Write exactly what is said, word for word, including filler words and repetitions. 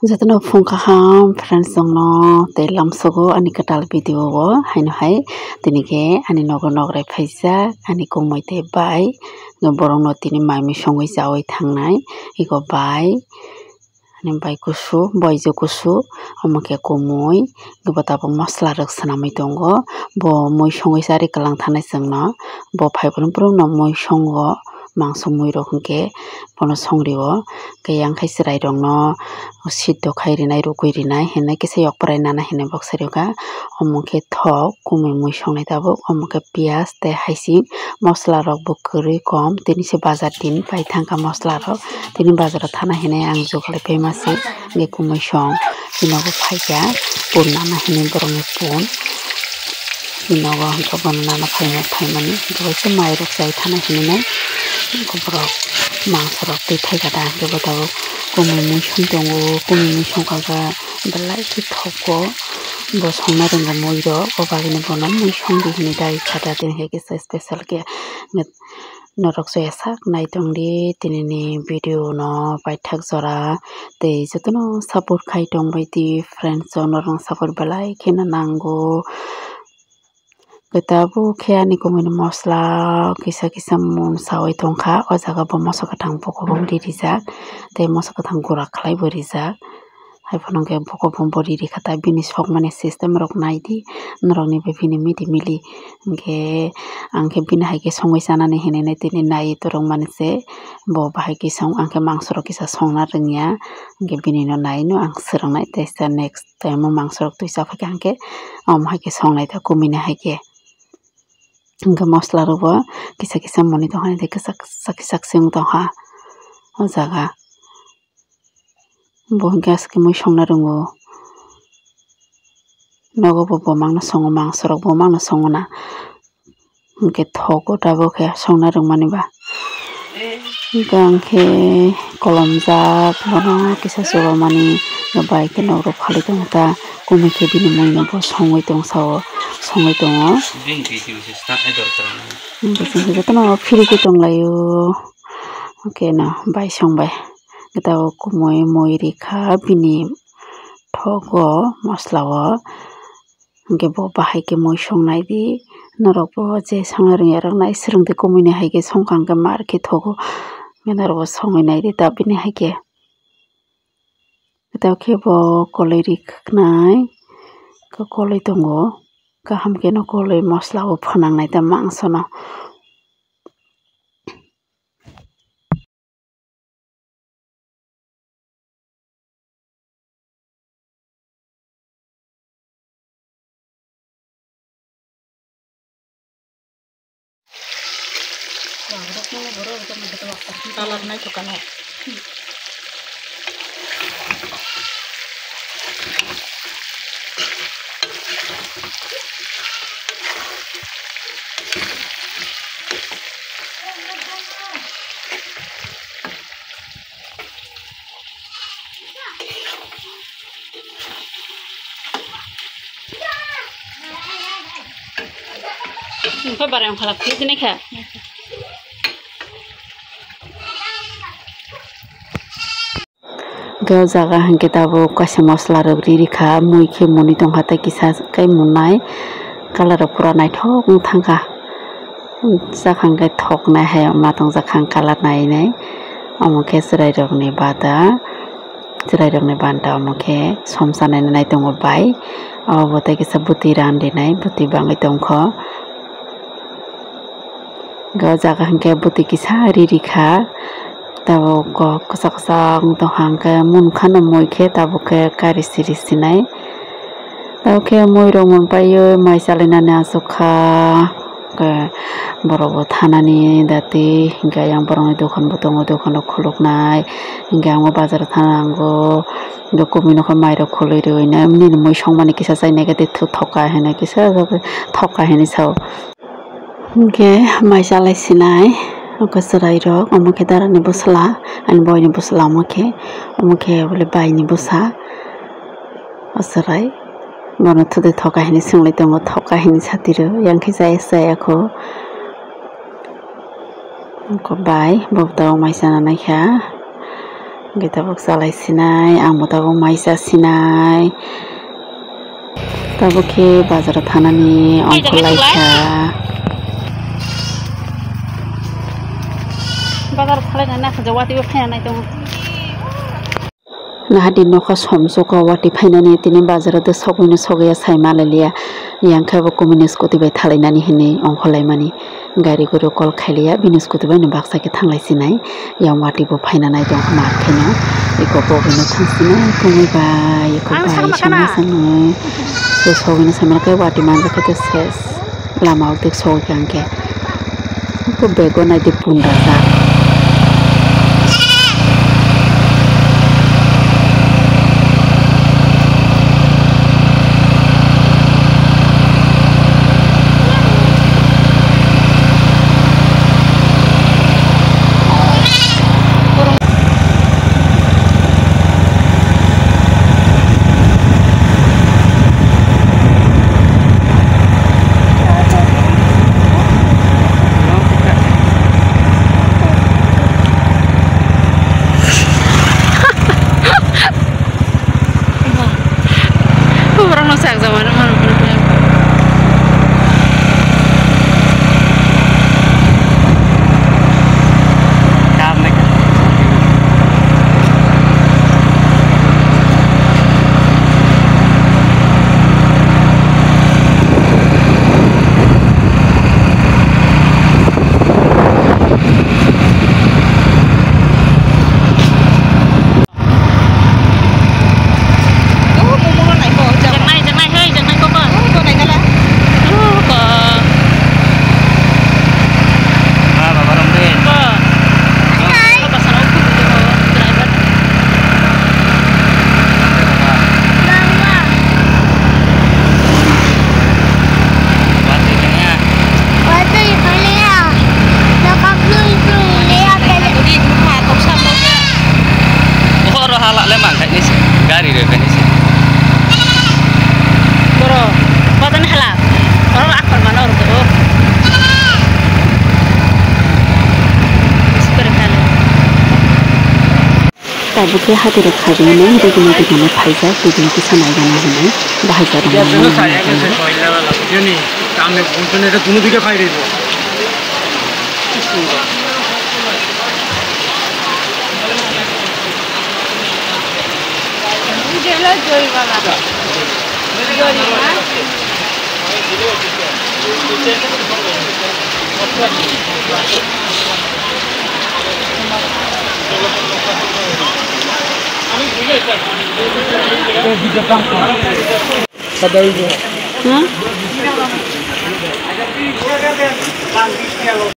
Jotono phung kaham friends rokno tei lamsogo ani kwtal video o haino hai tini khe ani nogo nograi phaijak ani kumui tei bai borokno tini mai mui songwi chawi thangnai eko bai ani bai kusu boijo kusu omo khe kumui bo tabuk masla rok swnamwi tongo bo mui songwi charwi kwlang thanai chwngno bo phaiphuru borokno mui songo mangso mui rok hinkhe bono songrio. Khe yang khe chwrai rokno siddo khai rinai rugwi rinai hinwi kisa yokprai nana hinwi bok sari kha. Omo khe thok kumui mui songnai tabuk omo khe piyaj tei haising mosla rok bo kwrwi kom tini se bazar din pai thangkha mosla rok tini bazar o thana hinwi ang jugalai paima se. Hingke kumui song tini nogo phaikha pun nana hinwi borokni pun tini nogo hingke bono nana phaimani hingke bai khe mai rok chai thana hinwi borok mangso rok twi phaikha da hingke bo tabuk kumui mui song tongo kumui mui song kha belai khe thogo bo songna rwngya mui rok o bagwi no bono mui song di hinwi dagi kha da tini hai kisa special khe. Norok soya sak nai tong di tini ni video no paithak jora tei jotono support khai tong bai di friends rok norok no support belai kheno nango. Khe tabuk khe ani kumui ni mosla kisa kisa mun sawi tong kha o jaga bo moso kwthang bokobong ri rijak tei moso kwthang gura khlai bo rijak. Hai phano hwnkhe bokobong bo riri kha ta bini sokmani system rok nai di norokni bai bini midi mili hwnkhe ang khe bini hai khe songwi chanani hinwi tini nai torok mani se bo bahai khe song ang khe mangso rok kisa songna rwngya hwnkhe bini no nai no ang swrwng nai tei next time o mangso rok twi cha phaikha hwnkhe omo hai khe songnai ta kumui ni hai khe hwnkhe mosla rok bo kisa kisa moni tong kha kisa kisa se wng tong kha o jaga. Bo hwnkhe aswk mui songna rwngo. Nogo bo bo mangno songo, mangso rok bo mangno songo na. Hwnkhe thogo tabuk khe songna rwngmani ba. Hwnkhe ang khe kolomjak bono kisa chubalmani bai khe nok rok phalwi tongo ta. Kumui khe bini mui no bo songwi tong sao, songwi tongo. Bini twi twi se start nai dorkar. Hwnkhe chwng khe jotono free khe tong laio. Hwnkhe no bai song bai. Tabuk kumui mui rikha bini thogo mosla o hwnkhe bo bahai khe mui songnai di norok bo je songna rwngya rok nai swrwng di kumui ni hai khe songkha hwnkhe mar khe thogo norok bo songwi nai di ta bini hai khe. Tabuk khe bo koloi riknai koloi tongo kaham khe no koloi mosla o phwnang nai ta mangso no. Kalar nai to kalar. Engkho barang khalak philai kha. Hwnkhe o jaga hwnkhe tabuk kaisa mosla rok ri rikha, mui khe muni tongkha tei kisa khe munai colour rok pura naithok wng thangkha. Chakha hwnkhe thoknai hai ma tongjak kha colour nai nai. Omo khe chwrairokni bata, chwrairokni banta omo khe somsa nainai nai tongo bai. Obo tei kisa bwtwi randinai, bwtwi bangwi tongkho. Hwnkhe o jaga hwnkhe bwtwi kisa ri rikha. Tabuk kok kwchak kwchak wng tongkha hwnkhe munkhano mui khe tabuk khe kari siri sinai. Tabuk khe mui rok mun paiwi mai chalainani achukha. Hwnkhe borok bo thanani dati hwnkhe ayang borokni dokan bo tongo, dokan rok khuluknai. Hwnkhe ang bo bazar thana nango. Hwnkhe kubui nokha mai rok khului rwui nai. Nini mui songmani kisa chai nai khe tei thoka hinwi kisa thoka hinwi sao. Hwnkhe mai chalai sinai, oko chwrai rok, omo khe dara ni bwsla, ani boi ni bwsla, omo khe, omo khe bole bai ni bwsa, o chwrai, bono thudui thoka hinwi swngwi tongo, thoka hinwi sati rw, yang khe chaya chaya kho, oko bai, bo tabuk mai chana nai kha. Hwnkhe tabuk chalai sinai, ang bo tabuk mai cha sinai. Tabuk khe bazar o thangnani ongkhor lai kha. Bazar o thanglai nai kha, watwi bo phai nai tongo. Nahadi nokha somsok o watwi phainani tini bazar o de sogwino sogya sai malai liya. Yang khe bo kumuni scooty bai thalainani hinwi ongkhor lai mani. Gari guru call khailiya, bini scooty bai no baksa khe thanglai sinai. Yang watwi bo phaina nai tong mar kheno. Iko bo hino thang sinai, kumui bai, iko bai, songma sangno. So sogwino samra khe watwi manjak khe to ses. Lama o tik sogwi kha hwnkhe. Iko bego nai di pundajak. Borok no sak jama no mano. Oro hala le man khai ni se, gari re khai ni se. Boro, kodan hala, oro akhor mano oro to. Sikore khale. Tabuk khe hati rok khaijak nai, duguma duguma phaijak, duguma kisa naigana hinwi bahai jora mano. Joni, tamni bumsoni eta dunu dige phai rebo.